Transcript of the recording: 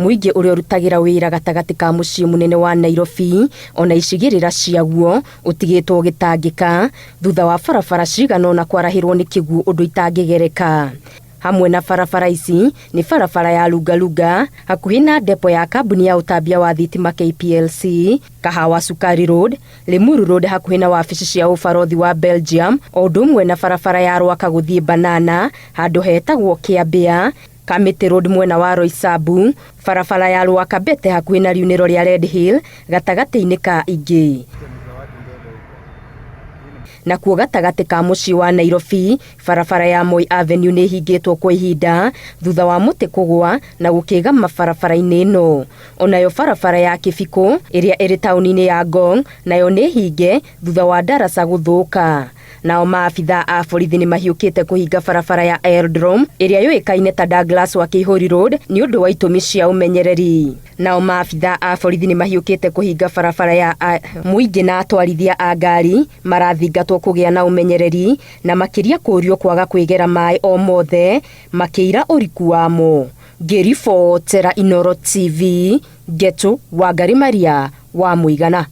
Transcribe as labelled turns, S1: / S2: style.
S1: Mũingĩ ũrĩa ũrutagĩra wĩra gatagatĩ ka mũciĩ mũnene wa Nairobi ona icigĩrĩra ciaguo ũtigĩtwo ũgĩtangĩka thutha wa barabara cigana ũna kwarahĩrwo nĩ kĩguũ ũndũ itangĩgereka. Hamwe na barabara ici nĩ barabara ya Lunga Lunga hakuhĩ na depo ya kambuni ya ũtambia wa thitima KPLC, Kahawa Sukari Road, Limuru Road hakuhĩ na wabici cia ũbarothi wa Belgium o ũndũ ũmwe na barabara ya Rwaka gũthiĩ Banana handũ hetagwo Kĩambĩa, Kamĩtĩ Road mwena wa Roysambu, barabara ya Rwakabete hakuhĩ na riunĩro rĩa Red Hill gatagatĩ-inĩ ka ingĩ. Nakuo gatagatĩ ka mũciĩ wa Nairobi, barabara ya Moi Avenue nĩ ĩhingĩtwo kwa ihinda thutha wa mũtĩ kũgwa na gũkĩgama barabara-inĩ ĩno. Onayo barabara ya Kĩbikũ ĩrĩa ĩrĩ taũni-inĩ ya Ngong nayo nĩ hinge thutha wa ndaraca gũthũka. Nao maabithaa a borithi nĩ mahiũkĩte kũhinga barabara ya Aerodrome ĩrĩa yũĩkaine ta Douglas wa Kĩihũri Road nĩ ũndũ wa itũmi cia ũmenyereri. Nao maabithaa a borithi nĩ mahiũkĩte kũhinga barabara ya mũingĩ na atwarithia a ngari marathingatwo kũgĩa na ũmenyereri na makĩria kũũrio kwaga kwĩgera maĩ o mothe makĩira ũriku wamo. Ngĩribotera Inooro TV, Ngetu Wangari Maria wa Mũigana.